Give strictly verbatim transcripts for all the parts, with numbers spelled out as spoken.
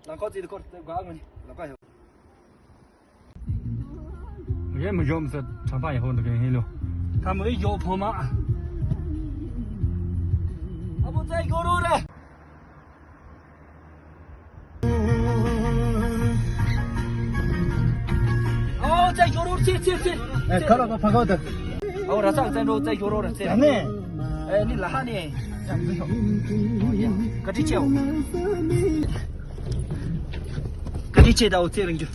ལ་ཁོ་ཙི་དེ་ཁོར་དེ་ག་ངོ་ནི་ལ་ཁ་ཡོད། རེ་མི་འཇོམས་སུ་གྲམ་པ་ཡག་པོ་འདུག་གི་ཧེ་ལོ། ད་མི་ཡོ་ཕོ་མ། ཨ་བོ་ཙེ་ཡོ་རོ་རེ། ཨོ་ཙེ་ཡོ་རོ་ཙེ་ཙེ་ཙེ། ཨེ་ཁ་ལ་པ་ཕ་གོ་ད། ཨོ་ར་ས་ཙེ་འགྲོ་ཙེ་ཡོ་རོ་རེ་ཙེ། ཡ་ནེ། ཨེ་ནི་ལ་ཧ་ནེ། བཀའ་དྲིན་ཆེའོ། བཀའ་དྲིན་ཆེ་ད་འོ་ཚེ་རིང་རྒྱུ།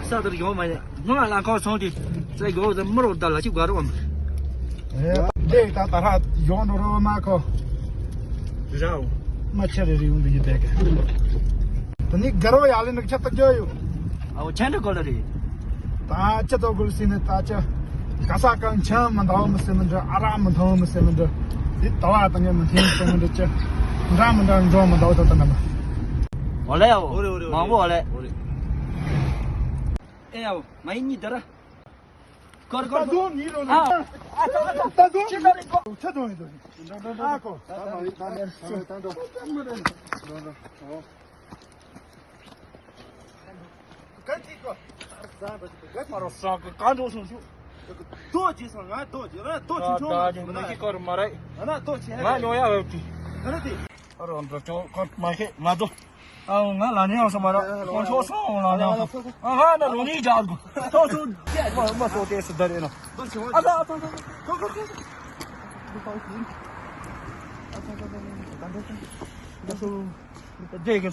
ས་དེར་ཡོང་མ་ཡ། ང་ལ་ཁོ་སོང་དུས་ཚེ་གོ་ད་མི་རོགས་ད་ལ་ཅིག་དགའ་རོགས་མ། ཨེ་འདྲེ་ད་ད་ཧ་ཡོང་འགྲོ་རོགས་མ་ཁོ། རའོ། མ་ཆེ་རེ་རེ་ཡོང་དུ་ཡི་བེག་ད་ནི་དགའ་རོགས་ཡ་ལེ་ནི་ཁྱབ་ད་རྒྱུ་ཡོད། ཨའོ་ཆན་འདྲ་གོ་ལ་རེད། ད་ཅི་ཐོག་གུར་སི་ནི་ད་ཅི། ག་ས་གང་ཆང་མི་འདའ་བ་མི་སེམས་མི་འདྲ། ཨ་རག་མི་འཐུང་མི་སེམས་མི་འདྲ། དེ་ད་བ་དང་ངས་མི་འཐེན་སེམས་མི་འདྲ་ཅི། འདྲ་མི་འདྲ་འགྲོ་མི་འདའ་བ་ད་ད་ན་མ། འོ་ལེ་ཡའོ། ཨོ་རེ་ཨོ་རེ་ཨོ་མང་པོ་འོ་ལེ། ཨོ་རེ། ཨེ་ཡའོ་མ་ཡིན་གཉིས་དེ་ར། ཀར་ཀར་ད་དུང་ཉིད་རོ་ལེ། ཨ་ཨ་ད་ད་ད་དུང་ཅི་ལ་རེ་ཀོ། ཆ་དུང་ཡིན་དུ་ཡིན། ཨ་ཀོ། ད་མ་ཡིན་ད་ནས་ད་ནས་ད་འགྲོ། འགྲོ་འགྲོ། ཨོ། ག་ཅི་གོ། ས་རོ་ས་གི་ག་འགྲོ་སོང་ཤུ། ཏོ་ཅི་སོང་ང་ཏོ་ཅི་ར་ཏོ་ཅི་ཆུང་ད་ཅི་མ་ནི་ཀི་ཀོར་མ་རེད། ང་ན་ཏོ་ཅི་ང་ཉོ་ཡ་འོས་ཀི། ང་ན་ཏི། ཨ་རོ་འགྲོ་ཅོ་ཀོར་མ་ཤེས་མ་དོ། ཨ་ང་ལ་ནི་ཡང་སོ་མ་ར་ཁོང་ཆོ་སོང་ལ་ནི་ཡང་སོ། ཨ་ང་ན་རོ་ནི་ཇག་གོ། ཏོ་ཆུ་མ་མ་སོ་ཏེ་སུ་ད་རེ་ན། ཨ་ད་ཨ་ད་ད་ད་ད་ད་ད་ད་ད་ད་ད།